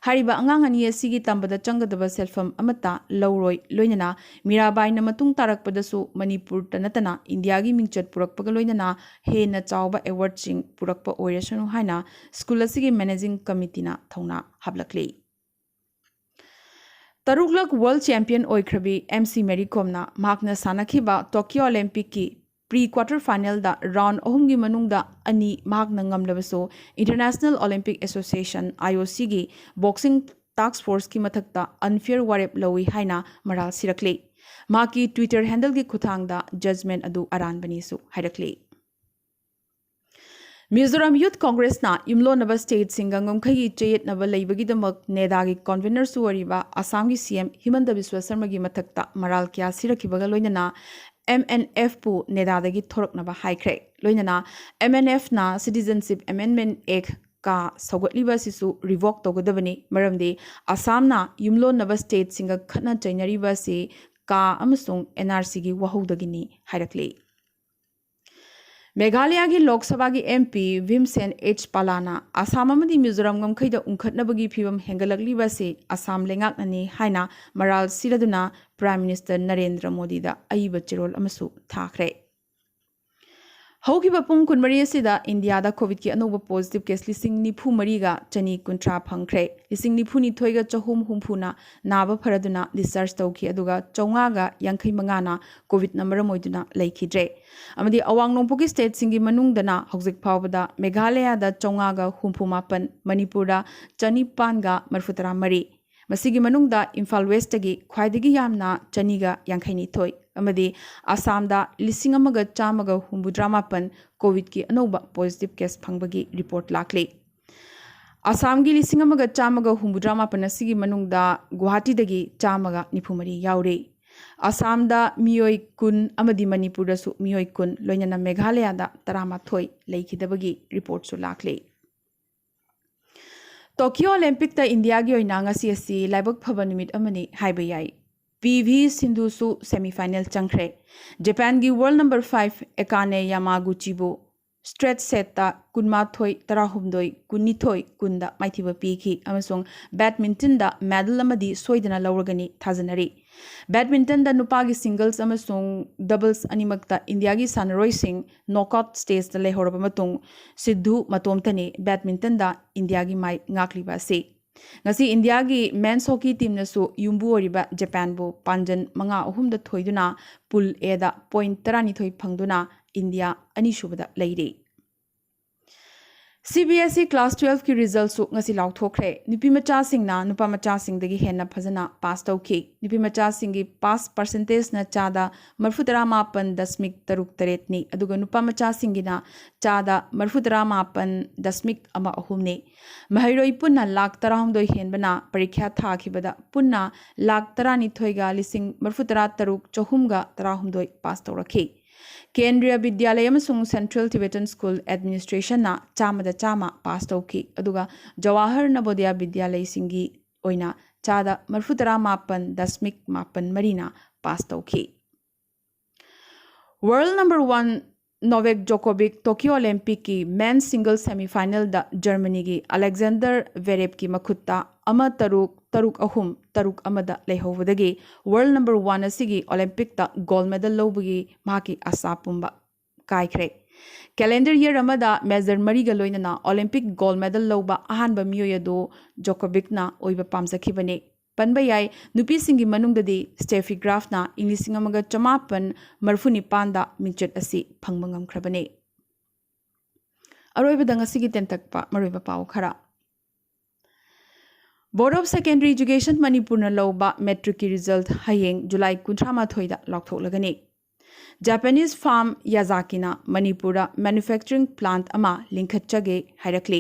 ꯍꯥꯏꯔꯤꯕ ꯑꯉꯥꯡ ꯑꯅꯤ ꯑꯁꯤꯒꯤ ꯇꯝꯕꯗ ꯆꯪꯒꯗꯕ ꯁꯦꯜꯐꯝ ꯑꯃꯠꯇ ꯂꯧꯔꯣꯏ, ꯂꯣꯏꯅꯅ ꯃꯤꯔꯥꯕꯥꯏꯅ ꯃꯇꯨꯡ ꯇꯥꯔꯛꯄꯗꯁꯨ ꯃꯅꯤꯄꯨꯔꯇ ꯅꯠꯇꯅ ꯏꯟꯗꯤꯌꯥꯒꯤ ꯃꯤꯡꯆꯠ ꯄꯨꯔꯛꯄꯒ ꯂꯣꯏꯅꯅ ꯍꯦꯟꯅ ꯆꯥꯎꯕ ꯑꯦꯋꯥꯔꯗꯁꯤꯡ ꯄꯨꯔꯛꯄ ꯑꯣꯏꯔꯁꯅꯨ ꯍꯥꯏꯅ ꯁ꯭ꯀꯨꯜ ꯑꯁꯤꯒꯤ ꯃꯦꯅꯦꯖꯤꯡ ꯀꯃꯤꯇꯤꯅ ꯊꯧꯅꯥ ꯍꯥꯞꯂꯛꯂꯤ꯫ ꯇꯔꯨꯛꯂꯛ ꯋꯥꯔꯜꯗ ꯆꯦꯝꯄꯤꯌꯟ ꯑꯣꯏꯈ꯭ꯔꯕꯤ ꯑꯦꯝ ꯁꯤ ꯃꯦꯔꯤ ꯀꯣꯝꯅ ꯃꯍꯥꯛꯅ ꯁꯥꯟꯅꯈꯤꯕ ꯇꯣꯀꯤꯌꯣ ꯑꯣꯂꯤꯝꯄꯤꯛꯀꯤ ꯄ꯭ꯔꯤ ꯀ꯭ꯋꯥꯇꯔ ꯐꯥꯏꯅꯦꯜꯗ ꯔꯥꯎꯟ ꯑꯍꯨꯝꯒꯤ ꯃꯅꯨꯡꯗ ꯑꯅꯤ ꯃꯍꯥꯛꯅ ꯉꯝꯂꯕꯁꯨ, international olympic association, I O ꯁꯤꯒꯤ ꯕꯣꯛꯁꯤꯡ ꯇꯥꯛꯁ ꯐꯣꯔꯁꯀꯤ ꯃꯊꯛꯇ ꯑꯟꯐꯤꯌꯔ ꯋꯥꯔꯦꯞ ꯂꯧꯏ ꯍꯥꯏꯅ ꯃꯔꯥꯜ ꯁꯤꯔꯛꯂꯤ꯫ ꯃꯍꯥꯛꯀꯤ ꯇ꯭ꯋꯤꯇꯔ ꯍꯦꯟꯗꯜꯒꯤ ꯈꯨꯠꯊꯥꯡꯗ ꯖꯖꯃꯦꯟ ꯑꯗꯨ ꯑꯔꯥꯟꯕꯅꯤꯁꯨ ꯍꯥꯏꯔꯛꯂꯤ꯫ ꯃꯤꯖꯣꯔꯥꯝ ꯌꯨꯊ ꯀꯣꯡꯒ꯭ꯔꯦꯁꯅ ꯌꯨꯝꯂꯣꯟꯅꯕ ꯁ꯭ꯇꯦꯠꯁꯤꯡꯒ ꯉꯝꯈꯩꯒꯤ ꯆꯌꯦꯠꯅꯕ ꯂꯩꯕꯒꯤꯗꯃꯛ ꯅꯦꯗꯥꯒꯤ ꯀꯣꯟꯚꯦꯅꯔꯁꯨ ꯑꯣꯏꯔꯤꯕ ꯑꯁꯥꯝꯒꯤ ꯁꯤ ꯑꯦꯝ ꯍꯤꯃꯟꯇ ꯕꯤꯁ꯭ꯋ ꯁꯔꯃꯒꯤ ꯃꯊꯛꯇ ꯃꯔꯥꯜ ꯀꯌꯥ ꯁꯤꯔꯛꯈꯤꯕꯒ ꯂꯣꯏꯅꯅ ꯑꯦꯝ ꯑꯦꯟ ꯑꯦꯐꯄꯨ ꯅꯦꯗꯥꯗꯒꯤ ꯊꯣꯔꯛꯅꯕ ꯍꯥꯏꯈ꯭ꯔꯦ꯫ ꯂꯣꯏꯅꯅ ꯑꯦꯝ ꯑꯦꯟ ꯑꯦꯐꯅ ꯁꯤꯇꯤꯖꯟꯁꯤꯞ ꯑꯦꯃꯦꯟꯗꯃꯦꯟ ꯑꯦꯛ ꯀꯥ ꯁꯧꯒꯠꯂꯤꯕ ꯑꯁꯤꯁꯨ ꯔꯤꯚꯣꯛ ꯇꯧꯒꯗꯕꯅꯤ, ꯃꯔꯝꯗꯤ ꯑꯁꯥꯝꯅ ꯌꯨꯝꯂꯣꯟꯅꯕ ꯁ꯭ꯇꯦꯠꯁꯤꯡꯒ ꯈꯠꯅ ꯆꯩꯅꯔꯤꯕ ꯑꯁꯤ ꯀꯥ ꯑꯃꯁꯨꯡ ꯑꯦꯟ ꯑꯥꯔ ꯁꯤꯒꯤ ꯋꯥꯍꯧꯗꯒꯤꯅꯤ ꯍꯥꯏꯔꯛꯂꯤ꯫ ꯃꯦꯘꯥꯂꯌꯥꯒꯤ ꯂꯣꯛ ꯁꯚꯥꯒꯤ ꯑꯦꯝ ꯄꯤ ꯚꯤꯝꯁꯦꯟ ꯑꯩꯆ ꯄꯥꯂꯥꯅ ꯑꯁꯥꯝ ꯑꯃꯗꯤ ꯃꯤꯖꯣꯔꯥꯝ ꯉꯝꯈꯩꯗ ꯎꯪꯈꯠꯅꯕꯒꯤ ꯐꯤꯚꯝ ꯍꯦꯟꯒꯠꯂꯛꯂꯤꯕ ꯑꯁꯤ ꯑꯁꯥꯝ ꯂꯩꯉꯥꯛꯅꯅꯤ ꯍꯥꯏꯅ ꯃꯔꯥꯜ ꯁꯤꯔꯗꯨꯅ ꯄ꯭ꯔꯥꯏꯝ ꯃꯤꯅꯤꯁꯇꯔ ꯅꯔꯦꯟꯗ꯭ꯔ ꯃꯣꯗꯤꯗ ꯑꯏꯕ ꯆꯦꯔꯣꯜ ꯑꯃꯁꯨ ꯊꯥꯈ꯭ꯔꯦ꯫ ꯍꯧꯈꯤꯕ ꯄꯨꯡ ꯀꯨꯟꯃꯔꯤ ꯑꯁꯤꯗ ꯏꯟꯗꯤꯌꯥꯗ ꯀꯣꯚꯤꯗꯀꯤ ꯑꯅꯧꯕ ꯄꯣꯖꯤꯇꯤꯚ ꯀꯦꯁ ꯂꯤꯁꯤꯡ ꯅꯤꯐꯨ ꯃꯔꯤꯒ ꯆꯅꯤ ꯀꯨꯟꯊ꯭ꯔꯥ ꯐꯪꯈ꯭ꯔꯦ꯫ ꯂꯤꯁꯤꯡ ꯅꯤꯐꯨ ꯅꯤꯊꯣꯏꯒ ꯆꯍꯨꯝ ꯍꯨꯝꯐꯨꯅ ꯅꯥꯕ ꯐꯔꯗꯨꯅ ꯗꯤꯁꯆꯥꯔꯖ ꯇꯧꯈꯤ, ꯑꯗꯨꯒ ꯆꯥꯝꯃꯉꯥꯒ ꯌꯥꯡꯈꯩ ꯃꯉꯥꯅ ꯀꯣꯚꯤꯗꯅ ꯃꯔꯝ ꯑꯣꯏꯗꯨꯅ ꯂꯩꯈꯤꯗ꯭ꯔꯦ꯫ ꯑꯃꯗꯤ ꯑꯋꯥꯡ ꯅꯣꯡꯄꯣꯛꯀꯤ ꯁ꯭ꯇꯦꯠꯁꯤꯡꯒꯤ ꯃꯅꯨꯡꯗꯅ ꯍꯧꯖꯤꯛ ꯐꯥꯎꯕꯗ ꯃꯦꯘꯥꯂꯌꯥꯗ ꯆꯥꯝꯃꯉꯥꯒ ꯍꯨꯝꯐꯨ ꯃꯥꯄꯟ, ꯃꯅꯤꯄꯨꯔꯗ ꯆꯅꯤꯄꯥꯟꯒ ꯃꯔꯤꯐꯨꯇꯔꯥ ꯃꯔꯤ, ꯃꯁꯤꯒꯤ ꯃꯅꯨꯡꯗ ꯏꯝꯐꯥꯜ ꯋꯦꯁꯇꯒꯤ ꯈ꯭ꯋꯥꯏꯗꯒꯤ ꯌꯥꯝꯅ ꯆꯅꯤꯒ ꯌꯥꯡꯈꯩ ꯅꯤꯊꯣꯏ ꯑꯃꯗꯤ ꯑꯁꯥꯝꯗ ꯂꯤꯁꯤꯡ ꯑꯃꯒ ꯆꯥꯝꯃꯒ ꯍꯨꯝꯐꯨꯇꯔꯥ ꯃꯥꯄꯟ ꯀꯣꯚꯤꯗꯀꯤ ꯑꯅꯧꯕ ꯄꯣꯖꯤꯇꯤꯚ ꯀꯦꯁ ꯐꯪꯕꯒꯤ ꯔꯤꯄꯣꯔꯠ ꯂꯥꯛꯂꯤ꯫ ꯑꯁꯥꯝꯒꯤ ꯂꯤꯁꯤꯡ ꯑꯃꯒ ꯆꯥꯝꯃꯒ ꯍꯨꯝꯐꯨꯇꯔꯥ ꯃꯥꯄꯟ ꯑꯁꯤꯒꯤ ꯃꯅꯨꯡꯗ ꯒꯨꯋꯥꯍꯥꯇꯤꯗꯒꯤ ꯆꯥꯝꯃꯒ ꯅꯤꯐꯨ ꯃꯔꯤ ꯌꯥꯎꯔꯤ꯫ ꯑꯁꯥꯝꯗ ꯃꯤꯑꯣꯏ ꯀꯨꯟ ꯑꯃꯗꯤ ꯃꯅꯤꯄꯨꯔꯗꯁꯨ ꯃꯤꯑꯣꯏ ꯀꯨꯟ, ꯂꯣꯏꯅꯅ ꯃꯦꯘꯥꯂꯌꯥꯗ ꯇꯔꯥꯃꯥꯊꯣꯏ ꯂꯩꯈꯤꯗꯕꯒꯤ ꯔꯤꯄꯣꯔꯠꯁꯨ ꯂꯥꯛꯂꯤ꯫ ꯇꯣꯀꯤꯌꯣ ꯑꯣꯂꯦꯝꯄꯤꯛꯇ ꯏꯟꯗꯤꯌꯥꯒꯤ ꯑꯣꯏꯅ ꯉꯁꯤ ꯑꯁꯤ ꯂꯥꯏꯕꯛ ꯐꯕ ꯅꯨꯃꯤꯠ ꯑꯃꯅꯤ ꯍꯥꯏꯕ ꯌꯥꯏ꯫ ꯄꯤ ꯚꯤ ꯁꯤꯟꯙꯨꯁꯨ ꯁꯦꯃꯤꯐꯥꯏꯅꯦꯜ ꯆꯪꯈ꯭ꯔꯦ꯫ ꯖꯄꯥꯟꯒꯤ ꯋꯥꯔꯜ ꯅꯝꯕꯔ ꯐꯥꯏꯚ ꯑꯦꯀꯥꯅꯦ ꯌꯥꯃꯥꯒꯨꯆꯤꯕꯨ ꯁ꯭ꯇ꯭ꯔꯦꯠ ꯁꯦꯠꯇ ꯀꯨꯟꯃꯥꯊꯣꯏ ꯇꯔꯥꯍꯨꯝꯗꯣꯏ, ꯀꯨꯟꯅꯤꯊꯣꯏ ꯀꯨꯟꯗ ꯃꯥꯏꯊꯤꯕ ꯄꯤꯈꯤ ꯑꯃꯁꯨꯡ ꯕꯦꯗꯃꯤꯟꯇꯟꯗ ꯃꯦꯗꯜ ꯑꯃꯗꯤ ꯁꯣꯏꯗꯅ ꯂꯧꯔꯒꯅꯤ ꯊꯥꯖꯅꯔꯤ꯫ ꯕꯦꯗꯃꯤꯟꯇꯟꯗ ꯅꯨꯄꯥꯒꯤ ꯁꯤꯡꯒꯜꯁ ꯑꯃꯁꯨꯡ ꯗꯕꯜꯁ ꯑꯅꯤꯃꯛꯇ ꯏꯟꯗꯤꯌꯥꯒꯤ ꯁꯥꯟꯅꯔꯣꯏꯁꯤꯡ ꯅꯣꯛꯑꯥꯎꯠ ꯁ꯭ꯇꯦꯖꯇ ꯂꯩꯍꯧꯔꯕ ꯃꯇꯨꯡ, ꯁꯤꯙꯨ ꯃꯇꯣꯝꯇꯅꯤ ꯕꯦꯗꯃꯤꯟꯇꯟꯗ ꯏꯟꯗꯤꯌꯥꯒꯤ ꯃꯥꯏ ꯉꯥꯛꯂꯤꯕ ꯑꯁꯤ꯫ ꯉꯁꯤ ꯏꯟꯗꯤꯌꯥꯒꯤ ꯃꯦꯟꯁ ꯍꯣꯀꯤ ꯇꯤꯝꯅꯁꯨ ꯌꯨꯝꯕꯨ ꯑꯣꯏꯔꯤꯕ ꯖꯄꯥꯟꯕꯨ ꯄꯥꯟꯖꯟ ꯃꯉꯥ ꯑꯍꯨꯝꯗ ꯊꯣꯏꯗꯨꯅ ꯄꯨꯜ ꯑꯦꯗ ꯄꯣꯏꯟꯠ ꯇꯔꯥꯅꯤꯊꯣꯏ ꯐꯪꯗꯨꯅ ꯏꯟꯗꯤꯌꯥ ꯑꯅꯤꯁꯨꯕꯗ ꯂꯩꯔꯤ꯫ C B S E class ꯇꯨꯋꯦꯜꯐꯀꯤ ꯔꯤꯖꯜꯠꯁꯨ ꯉꯁꯤ ꯂꯥꯎꯊꯣꯛꯈ꯭ꯔꯦ꯫ ꯅꯨꯄꯤ ꯃꯆꯥꯁꯤꯡꯅ ꯅꯨꯄꯥ ꯃꯆꯥꯁꯤꯡꯗꯒꯤ ꯍꯦꯟꯅ ꯐꯖꯅ ꯄꯥꯁ ꯇꯧꯈꯤ꯫ ꯅꯨꯄꯤ ꯃꯆꯥꯁꯤꯡꯒꯤ ꯄꯥꯁ ꯄꯥꯔꯁꯦꯟꯇꯦꯖꯅ ꯆꯥꯗ ꯃꯔꯤꯐꯨꯇꯔꯥ ꯃꯥꯄꯟ ꯗꯁꯃꯤꯛ ꯇꯔꯨꯛ ꯇꯔꯦꯠꯅꯤ, ꯑꯗꯨꯒ ꯅꯨꯄꯥ ꯃꯆꯥꯁꯤꯡꯒꯤꯅ ꯆꯥꯗ ꯃꯔꯤꯐꯨꯇꯔꯥ ꯃꯥꯄꯟ ꯗꯁꯃꯤꯛ ꯑꯃ ꯑꯍꯨꯝꯅꯤ꯫ ꯃꯍꯩꯔꯣꯏ ꯄꯨꯟꯅ ꯂꯥꯈ ꯇꯔꯥꯍꯨꯝꯗꯣꯏ ꯍꯦꯟꯕꯅ ꯄꯔꯤꯈ꯭ꯌꯥ ꯊꯥꯈꯤꯕꯗ ꯄꯨꯟꯅ ꯂꯥꯈ ꯇꯔꯥꯅꯤꯊꯣꯏꯒ ꯂꯤꯁꯤꯡ ꯃꯔꯤꯐꯨꯇꯔꯥ ꯇꯔꯨꯛ ꯆꯍꯨꯝꯒ ꯇꯔꯥꯍꯨꯝꯗꯣꯏ ꯄꯥꯁ ꯇꯧꯔꯛꯈꯤ꯫ ꯀꯦꯟꯗ꯭ꯔꯤꯌ ꯕꯤꯗ꯭ꯌꯥꯂꯌ ꯑꯃꯁꯨꯡ ꯁꯦꯟꯇ꯭ꯔꯦꯜ ꯇꯤꯕꯦꯇꯟ ꯁ꯭ꯀꯨꯜ ꯑꯦꯗꯃꯤꯅꯤꯁꯇ꯭ꯔꯦꯁꯟꯅ ꯆꯥꯝꯃꯗ ꯆꯥꯝꯃ ꯄꯥꯁ ꯇꯧꯈꯤ, ꯑꯗꯨꯒ ꯖꯋꯥꯍꯔ ꯅꯕꯣꯗꯌ ꯕꯤꯗ꯭ꯌꯥꯂꯌꯁꯤꯡꯒꯤ ꯑꯣꯏꯅ ꯆꯥꯗ ꯃꯔꯤꯐꯨꯇꯔꯥ ꯃꯥꯄꯟ ꯗꯁꯃꯤꯛ ꯃꯥꯄꯟ ꯃꯔꯤꯅ ꯄꯥꯁ ꯇꯧꯈꯤ꯫ ꯋꯥꯔꯜ ꯅꯝꯕꯔ ꯋꯥꯟ ꯅꯣꯚꯦꯛ ꯖꯣꯀꯣꯚꯤꯛ ꯇꯣꯀꯤꯌꯣ ꯑꯣꯂꯦꯝꯄꯤꯛꯀꯤ ꯃꯦꯟ ꯁꯤꯡꯒꯜ ꯁꯦꯃꯤꯐꯥꯏꯅꯦꯜꯗ ꯖꯔꯃꯅꯤꯒꯤ ꯑꯂꯦꯛꯖꯦꯟꯗꯔ ꯚꯦꯔꯦꯞꯀꯤ ꯃꯈꯨꯠꯇ ꯑꯃ ꯇꯔꯨꯛ, ꯇꯔꯨꯛ ꯑꯍꯨꯝ, ꯇꯔꯨꯛ ꯑꯃꯗ ꯂꯩꯍꯧꯕꯗꯒꯤ ꯋꯥꯔꯜ ꯅꯝꯕꯔ ꯋꯥꯟ ꯑꯁꯤꯒꯤ ꯑꯣꯂꯦꯝꯄꯤꯛꯇ ꯒꯣꯜ ꯃꯦꯗꯜ ꯂꯧꯕꯒꯤ ꯃꯍꯥꯛꯀꯤ ꯑꯥꯁꯥ ꯄꯨꯝꯕ ꯀꯥꯏꯈ꯭ꯔꯦ꯫ Calendar year ꯑꯃꯗ major ꯃꯔꯤꯒ ꯂꯣꯏꯅꯅ Olympic gold medal ꯂꯧꯕ ꯑꯍꯥꯟꯕ ꯃꯤꯑꯣꯏ ꯑꯗꯨ ꯖꯣꯀꯣꯕꯤꯛꯅ ꯑꯣꯏꯕ ꯄꯥꯝꯖꯈꯤꯕꯅꯤ꯫ ꯄꯟꯕ ꯌꯥꯏ, ꯅꯨꯄꯤꯁꯤꯡꯒꯤ ꯃꯅꯨꯡꯗꯗꯤ ꯁ꯭ꯇꯦꯐꯤ ꯒ꯭ꯔꯥꯐꯅ ꯏꯪ ꯂꯤꯁꯤꯡ ꯑꯃꯒ ꯆꯃꯥꯄꯟ ꯃꯔꯤꯐꯨ ꯅꯤꯄꯥꯟꯗ ꯃꯤꯡꯆꯠ ꯑꯁꯤ ꯐꯪꯕ ꯉꯝꯈ꯭ꯔꯕꯅꯤ꯫ ꯑꯔꯣꯏꯕꯗ ꯉꯁꯤꯒꯤ ꯇꯦꯟꯇꯛꯄ ꯃꯔꯨꯑꯣꯏꯕ ꯄꯥꯎ ꯈꯔ꯫ Board of Secondary Education ꯃꯅꯤꯄꯨꯔꯅ ꯂꯧꯕ matricꯀꯤ result ꯍꯌꯦꯡ ꯖꯨꯂꯥꯏ ꯀꯨꯟꯊ꯭ꯔꯥ ꯃꯥꯊꯣꯏꯗ ꯂꯥꯎꯊꯣꯛꯂꯒꯅꯤ꯫ Japanese firm ꯌꯥꯖꯥꯀꯤꯅ ꯃꯅꯤꯄꯨꯔꯗ manufacturing plant ꯑꯃ ꯂꯤꯡꯈꯠꯆꯒꯦ ꯍꯥꯏꯔꯛꯂꯤ꯫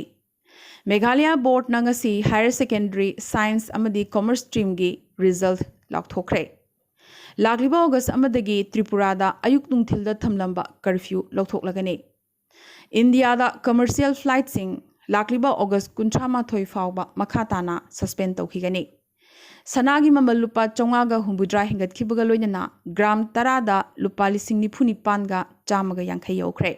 ꯃꯦꯘꯥꯂꯌꯥ ꯕꯣꯔꯗꯅ ꯉꯁꯤ higher secondary science ꯑꯃꯗꯤ commerce streamꯒꯤ result ꯂꯥꯎꯊꯣꯛꯈ꯭ꯔꯦ꯫ ꯂꯥꯛꯂꯤꯕ ꯑꯣꯒꯁ ꯑꯃꯗꯒꯤ ꯇ꯭ꯔꯤꯄꯨꯔꯥꯗ ꯑꯌꯨꯛ ꯅꯨꯡꯊꯤꯜꯗ ꯊꯝꯂꯝꯕ curfew ꯂꯧꯊꯣꯛꯂꯒꯅꯤ꯫ ꯏꯟꯗꯤꯌꯥꯗ commercial flightꯁꯤꯡ ꯂꯥꯛꯂꯤꯕ ꯑꯣꯒꯁ ꯀꯨꯟꯊ꯭ꯔꯥ ꯃꯥꯊꯣꯏ ꯐꯥꯎꯕ ꯃꯈꯥ ꯇꯥꯅ suspend ꯇꯧꯈꯤꯒꯅꯤ꯫ ꯁꯅꯥꯒꯤ ꯃꯃꯜ ꯂꯨꯄꯥ ꯆꯥꯝꯃꯉꯥꯒ ꯍꯨꯝꯐꯨꯇꯔꯥ ꯍꯦꯟꯒꯠꯈꯤꯕꯒ ꯂꯣꯏꯅꯅ gram ꯇꯔꯥꯗ ꯂꯨꯄꯥ ꯂꯤꯁꯤꯡ ꯅꯤꯐꯨ ꯅꯤꯄꯥꯟꯒ ꯆꯥꯝꯃꯒ ꯌꯥꯡꯈꯩ ꯌꯧꯈ꯭ꯔꯦ꯫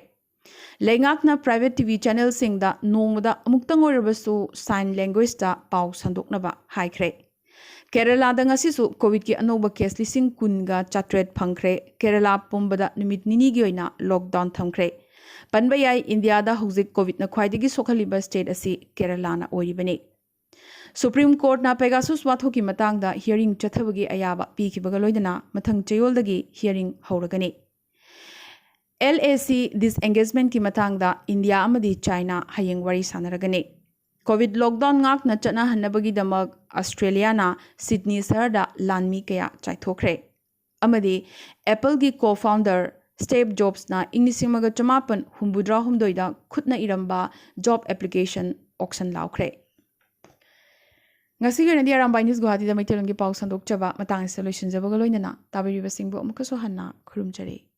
ꯂꯩꯉꯥꯛꯅ private TV channelꯁꯤꯡꯗ ꯅꯣꯡꯃꯗ ꯑꯃꯨꯛꯇꯪ ꯑꯣꯏꯔꯕꯁꯨ sign languageꯇ ꯄꯥꯎ ꯁꯟꯗꯣꯛꯅꯕ ꯍꯥꯏꯈ꯭ꯔꯦ꯫ ꯀꯦꯔꯂꯥꯗ ꯉꯁꯤꯁꯨ ꯀꯣꯚꯤꯗꯀꯤ ꯑꯅꯧꯕ case ꯂꯤꯁꯤꯡ ꯀꯨꯟꯒ ꯆꯥꯇ꯭ꯔꯦꯠ ꯐꯪꯈ꯭ꯔꯦ꯫ ꯀꯦꯔꯂꯥ ꯄꯨꯝꯕꯗ ꯅꯨꯃꯤꯠ ꯅꯤꯅꯤꯒꯤ ꯑꯣꯏꯅ lockdown ꯊꯝꯈ꯭ꯔꯦ꯫ ꯄꯟꯕ ꯌꯥꯏ, ꯏꯟꯗꯤꯌꯥꯗ ꯍꯧꯖꯤꯛ ꯀꯣꯚꯤꯗꯅ ꯈ꯭ꯋꯥꯏꯗꯒꯤ ꯁꯣꯛꯍꯜꯂꯤꯕ state ꯑꯁꯤ ꯀꯦꯔꯂꯥꯅ ꯑꯣꯏꯔꯤꯕꯅꯤ꯫ Supreme Courtꯅ Pegasus ꯋꯥꯊꯣꯛꯀꯤ ꯃꯇꯥꯡꯗ hearing ꯆꯠꯊꯕꯒꯤ ꯑꯌꯥꯕ ꯄꯤꯈꯤꯕꯒ ꯂꯣꯏꯅꯅ ꯃꯊꯪ ꯆꯌꯣꯜꯗꯒꯤ hearing ꯍꯧꯔꯒꯅꯤ꯫ LAC disengagementꯀꯤ ꯃꯇꯥꯡꯗ ꯏꯟꯗꯤꯌꯥ ꯑꯃꯗꯤ ꯆꯥꯏꯅꯥ ꯍꯌꯦꯡ ꯋꯥꯔꯤ ꯁꯥꯟꯅꯔꯒꯅꯤ꯫ ꯀꯣꯚꯤꯗ lockdown ꯉꯥꯛꯅ ꯆꯠꯅꯍꯟꯅꯕꯒꯤꯗꯃꯛ ꯑꯁꯇ꯭ꯔꯦꯂꯤꯌꯥꯅ ꯁꯤꯗꯅꯤ ꯁꯍꯔꯗ ꯂꯥꯟꯃꯤ ꯀꯌꯥ ꯆꯥꯏꯊꯣꯛꯈ꯭ꯔꯦ꯫ ꯑꯃꯗꯤ Appleꯒꯤ co-founder Steve Jobsꯅ ꯏꯪ ꯂꯤꯁꯤꯡ ꯑꯃꯒ ꯆꯃꯥꯄꯟ ꯍꯨꯝꯐꯨꯇꯔꯥ ꯍꯨꯝꯗꯣꯏꯗ ꯈꯨꯠꯅ ꯏꯔꯝꯕ job application auction ꯂꯥꯎꯈ꯭ꯔꯦ꯫ ꯉꯁꯤꯒꯤ ꯑꯣꯏꯅꯗꯤ ꯑꯔꯥꯝꯕꯥꯏ ꯅ꯭ꯌꯨꯁ ꯒꯨꯋꯥꯍꯥꯇꯤꯗ ꯃꯩꯇꯩꯂꯣꯟꯒꯤ ꯄꯥꯎ ꯁꯟꯗꯣꯛꯆꯕ ꯃꯇꯥꯡ ꯑꯁꯤꯗ ꯂꯣꯏꯁꯤꯟꯖꯕꯒ ꯂꯣꯏꯅꯅ ꯇꯥꯕꯤꯔꯤꯕꯁꯤꯡꯕꯨ ꯑꯃꯨꯛꯀꯁꯨ ꯍꯟꯅ ꯈꯨꯔꯨꯝꯖꯔꯤ꯫